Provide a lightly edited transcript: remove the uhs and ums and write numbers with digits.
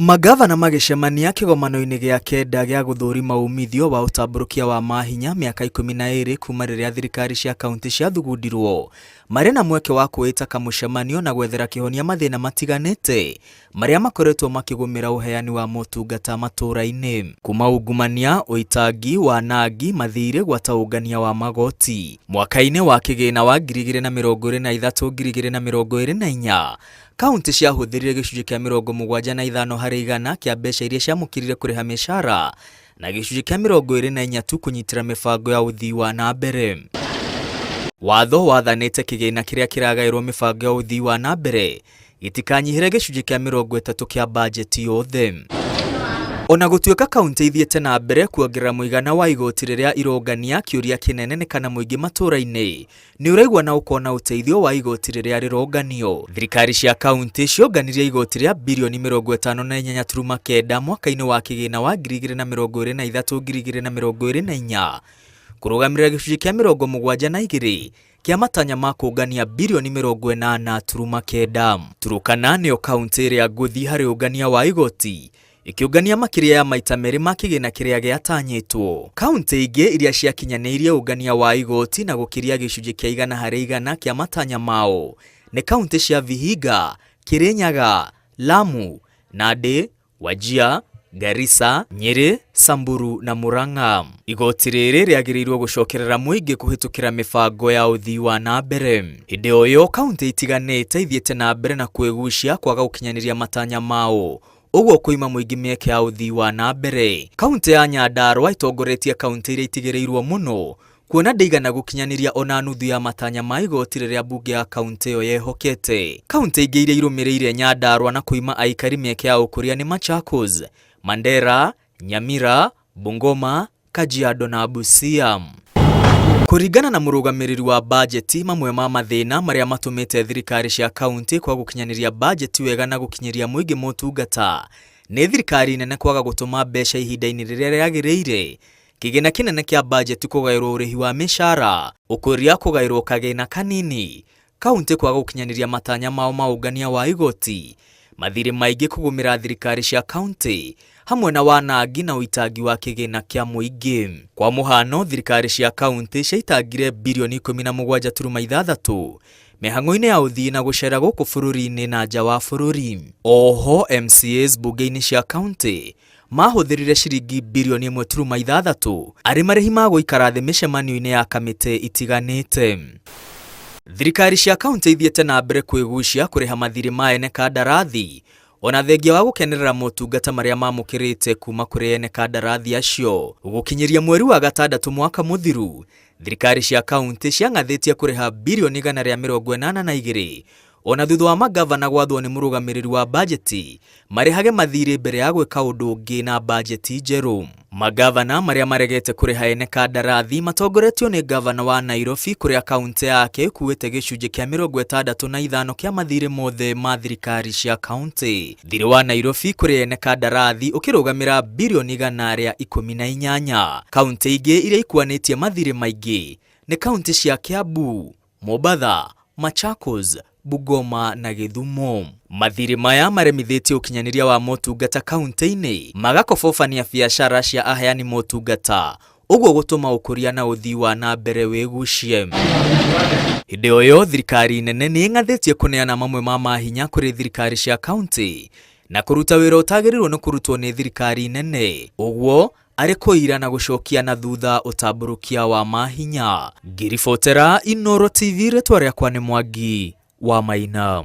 Mangavana magĩcemania kĩgomano-inĩ gĩa kenda gĩa gũthũrima umithio wa ũtambũrũkia wa mahinya mĩaka 12 kuma rĩrĩa thirikari cia kauntĩ ciathugundirwo, marĩ na mweke wa kwĩĩta kamũcemanio na gwethera kĩhonia mathĩna matiganĩte marĩa makoretwo makĩgũmĩra ũheani wa motungata matũũra-inĩ. Kuma ungumania, ũitangi, wanangi, mathiirĩ gwata ũngania wa magoti. Mwaka-inĩ wa kĩgĩna wa 2023 2024, Kauntĩ ciahũthĩrire gĩcunjĩ kĩa 75 harĩ igana kĩa mbeca iria ciamũkĩrire kũrĩha mĩcara na gĩcunjĩ kĩa 24 tu kũnyitĩra mĩbango ya ũthii wa na mbere. Watho wathanĩte kĩgĩna kĩrĩa kĩragaĩrwo mĩbango ya ũthii wa na mbere gĩtikanyihĩre gĩcunjĩ kĩa 30 kĩa bajeti yothe. O na gũtuĩka kauntĩ ithiĩte na mbere kuongerera mũigana wa igoti rĩrĩa irongania, kĩũria kĩnene nĩ kana mũingĩ matũũra-inĩ Nĩ ũraigua na ũkona ũteithio wa igoti rĩrĩa rĩronganio. Thirikari cia kauntĩ cionganirie igoti rĩa birioni 58.9 mwaka-inĩ wa kĩgĩna wa 2023 2024 kũrũgamĩrĩra gĩcunjĩ kĩa 72 kĩa matanya ma kũngania birioni 80.9. Turukana nĩyo kauntĩ ĩrĩa ngũthi harĩ ũngania wa igoti ĩkĩũngania makĩria ya maita merĩ ma kĩgĩna kĩrĩa gĩatanyĩtwo. Kauntĩ ingĩ iria ciakinyanĩirie ũngania wa igoti na gũkĩria gĩcunjĩ kĩa 100% kĩa matanya mao nĩ kauntĩ cia Vihiga, Kirinyaga, Lamu, Nandi, Wajir, Garissa, Nyeri, Samburu na Murang'a. Igoti rĩrĩ rĩagĩrĩirwo gũcokerera mũingĩ kũhĩtũkĩra mĩbango ya ũthii wa na mbere. Hĩndĩ o ĩyo kauntĩ itiganĩte ithiĩte na mbere na kwĩgucia kwaga gũkinyanĩria matanya mao Ũguo kũima mũingĩ mĩeke ya ũthii wa na mbere. Kauntĩ ya Nyandarua ĩtongoretie kauntĩ iria itigĩrĩirwo mũno kuona ndĩigana gũkinyanĩria ona nuthu ya matanya ma igoti rĩrĩa mbunge ya kauntĩ ĩyo yehokete. Kauntĩ ingĩ iria irũmĩrĩire Nyandarua na kũima aikari mĩeke ya ũkũria nĩ Machakos, Mandera, Nyamira, Bungoma, Kajiado na Busia. Kũringana na mũrũgamĩrĩri wa bajeti, mamwe ma mathĩna marĩa matũmĩte thirikari cia kauntĩ kwaga gũkinyanĩria bajeti wega na gũkinyĩria mũingĩ motungata nĩ thirikari nene kwaga gũtũma mbeca ihinda-inĩ rĩrĩa rĩagĩrĩire, kĩgĩna kĩnene kĩa bajeti kũgaĩrwo ũrĩhi wa mĩcara, ũkũria kũgaĩrwo kagĩna kanini, Kauntĩ kwaga gũkinyanĩria matanya mao ma ũngania wa igoti, mathirĩ maingĩ kũgũmĩra thirikari cia kauntĩ, hamwe na wanangi na ũitangi wa kĩgĩna kĩa mũingĩ. Kwa mũhano, thirikari cia kauntĩ ciaitangire birioni 17.6 mĩhang'o-inĩ ya ũthii na gũcera gũkũ bũrũri-inĩ na nja wa bũrũri. Oho, MCAs mbunge-inĩ cia kauntĩ maahũthĩrire ciringi birioni 1.6 arĩ marĩhi ma gũikara thĩ mĩcemanio-inĩ ya kamĩtĩ itiganĩte. Thirikari cia kauntĩ ithiĩte na mbere kwĩgucia kũrĩha mathirĩ ma ene kandarathi ona thengia wa gũkenerera motungata marĩa mamũkĩrĩte kuma kũrĩ ene kandarathi acio. Gũkinyĩria mweri wa gatandatũ mwaka mũthiru, thirikari cia kauntĩ ciang'athĩtie kũrĩha birioni 182 Ona thutha wa mangavana gwathwo nĩ mũrũgamĩrĩri wa bajeti marĩhage mathiirĩ mbere ya gwĩka ũndũ ũngĩ na bajeti njerũ. Mangavana marĩa maregete kũrĩha ene kandarathi matongoretio nĩ ngavana wa Nairobi kũrĩa kauntĩ yake ĩkuĩte gĩcunjĩ kĩa 65 kĩa mathiirĩ mothe ma thirikari cia kauntĩ. Thirĩ wa Nairobi kũrĩ ene kandarathi ũkĩrũgamĩra birioni 118. Kauntĩ ingĩ iria ikuanĩtie mathiirĩ maingĩ nĩ kauntĩ cia Kiambu, Mombatha, Machakos, Bungoma na Gĩthumo. Mathirĩ maya maremithĩtie ũkinyanĩria wa motungata kauntĩ-inĩ, magakobobania biacara cia aheani motungata, ũguo gũtũma ũkũria na ũthii wa na mbere wĩgucie. Hĩndĩ o ĩyo, thirikari nene nĩ ĩng'athĩtie kũneana mamwe ma mahinya kũrĩ thirikari cia kauntĩ na kũruta wĩra ũtagĩrĩirwo nĩ kũrutwo nĩ thirikari nene, ũguo arĩ kũira na gũcokia na thutha ũtambũrũkia wa mahinya. Ngĩribotera Inooro TV rĩtwa rĩakwa nĩ Mwangi wa Maina.